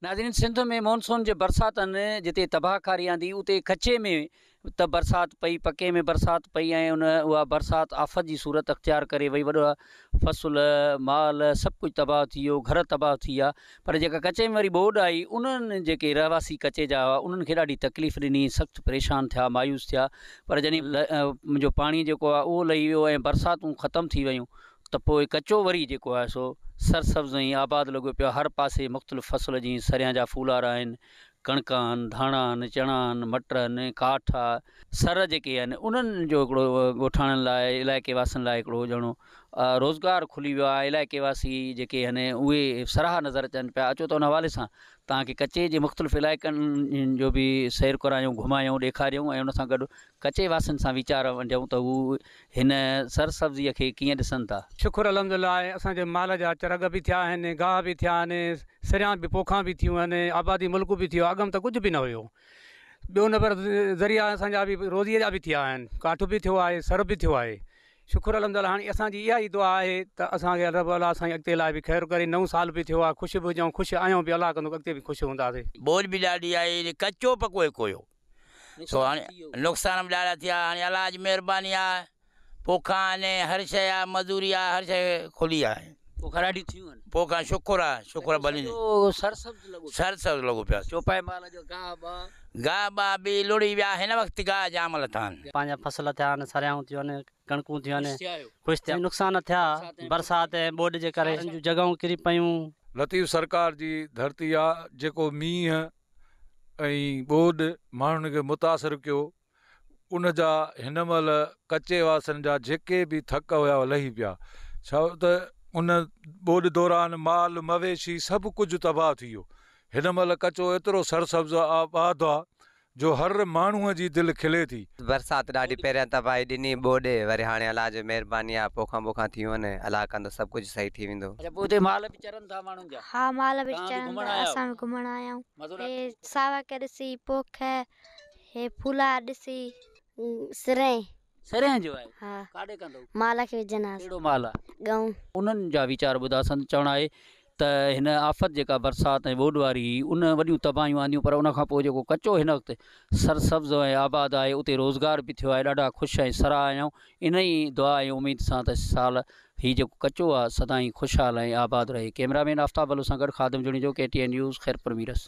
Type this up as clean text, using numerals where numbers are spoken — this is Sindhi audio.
ناظرين سنڌ ۾ مونسون جي برساتن جتي تباهه ڪاري آندي اتي ڪچي ۾ ته برسات پئي پڪي ۾ برسات پئي ۽ ان اها برسات آفت جي صورت اختيار ڪري وئي وڏا فصل مال سڀ ڪجهه تباهه ٿي ويو گهر تباهه ٿي ويا پر جيڪا ڪچي ۾ وري ٻوڏ آئي انهن جيڪي رهواسي ڪچي جا هئا انهن کي ڏاڍي تڪليف ڏني سخت پريشان ٿيا مايوس ٿيا پر جڏهن جو پاڻي جيڪو آهي اهو لهي ويو ۽ برساتون ختم ٿي ويون ته پوء ڪچو وري جيڪو آهي سو سرسبز ۽ آباد لڳو پيو آهي. هر پاسي مختلف فصل جيئن سريان جا ڦولارا آهن، ڪڻڪ آهن، ڌاڻا آهن، چڻا آهن، مٽر آهن، ڪاٺ آ، سر جيڪي آهن انهن جو هڪڙو ڳوٺاڻن لاء علائقي واسين لاء هڪڙو ڄڻو روزگار کلي ويو آهي. علائقي واسي جيڪي آهن اهي سرها نظر اچن پيا. اچو ته ان حوالي سان توهان کي ڪچي جي مختلف علائقن جو به سير ڪرايون، گهمايون، ڏيکاريون ۽ ان سان گڏ ڪچي واسين سان ويچار ونڊيون ته هو هن سرسبزيء کي ڪيئن ڏسن ٿا. شڪر الحمد لله آهي اسان جي مال جا چرڳ به ٿيا آهن گاهه به ٿيا آهن سريان به پوکان به ٿيون آهن آبادي ملڪ به ٿيو آهي اڳم ته ڪجهه به نه هيو ٻيو نمبر ذريعا اسان جا به روزيء جا به ٿيا آهن ڪاٺ به ٿيو آهي سر به ٿيو آهي شڪر الحمد لله هاڻي اسان جي اها ئي دعا آهي ته اسان کي رب الله سائين اڳتي لاء به خير ڪري نئون سال به ٿيو آهي خوش به هجون خوش آهيون به الله ڪندو اڳتي به خوش هونداسين. ٻوڏ به ڏاڍي آئي ڪچو پڪو هڪ هيو سو هاڻي نقصان به ڏاڍا ٿيا هاڻي الله جي مهرباني آ پوکان آهن هر شيء آ مزوري آ هر شيء کلي آهي. پوکان ڏاڍيون ٿيون آهن. پوکان شڪر آ شڪر آ ڀلي. سڄو سرسبز لڳو پيو. سرسبز لڳو پيو آ. چوپائي مال جو گاهه باهه. گاهه باهه به لڙهي ويا هن وقت گاهه جام لٿا آهن. پنهنجا فصل ٿيا آهن سريائون ٿيون آهن ڪڻڪون ٿيون آهن خوش ٿيا نقصان ٿيا برسات ۽ ٻوڏ جي ڪري جون جڳهون ڪري پيون. لطيف سرڪار جي ڌرتي آ جيڪو مينهن ۽ ٻوڏ ماڻهن کي متاثر ڪيو ان جا هن مهل ڪچي واسين جا جيڪي به ٿڪ هيا اهي لهي پيا ڇو ته ان ٻوڏ دوران مال مويشي سڀ ڪجهه تباهه ٿي ويو هن مهل ڪچو ايترو سرسبز آباد آ جو هر ماڻهوء جي دل کلي ٿي. برسات ڏاڍي پهريان تباهي ڏني ٻوڏ وري هاڻي الله جي مهرباني آ پوکان ٻوکان ٿيون آهن الله ڪندو سڀ ڪجهه صحيح ٿي ويندو. اڇا پوء اتي مال به چرن ٿا ماڻهن جا. ها مال به توهان به چرن گهمڻ ٿا آيا آهيو. اسان به گهمڻ آيا آهيون. مزو هي ڏاڍو. ساوڪ ڏسي پوک هي ڦولار ڏسي. سرهين. سرهين جو آهي. ها. ڪاڏي ڪندو. مال کي وجهنداس. ڪهڙو مال آ. ڳئون. انهن جا ويچار ٻڌا سندن چوڻ آهي ته هن آفت جيڪا برسات ۽ ٻوڏ واري هئي ان وڏيون تباهيون آنديون پر ان کان پوء جيڪو ڪچو هن وقت سرسبز ۽ آباد آهي اتي روزگار به ٿيو آهي ڏاڍا خوش ۽ سرها آهيون ان ئي دعا ۽ اميد سان ته سال هي جيڪو ڪچو آهي سدائين خوشحال ۽ آباد رهي ڪئميرا مين آفتاب بلوچ سان گڏ Khadim Junejo K T N news Khairpur Mirs.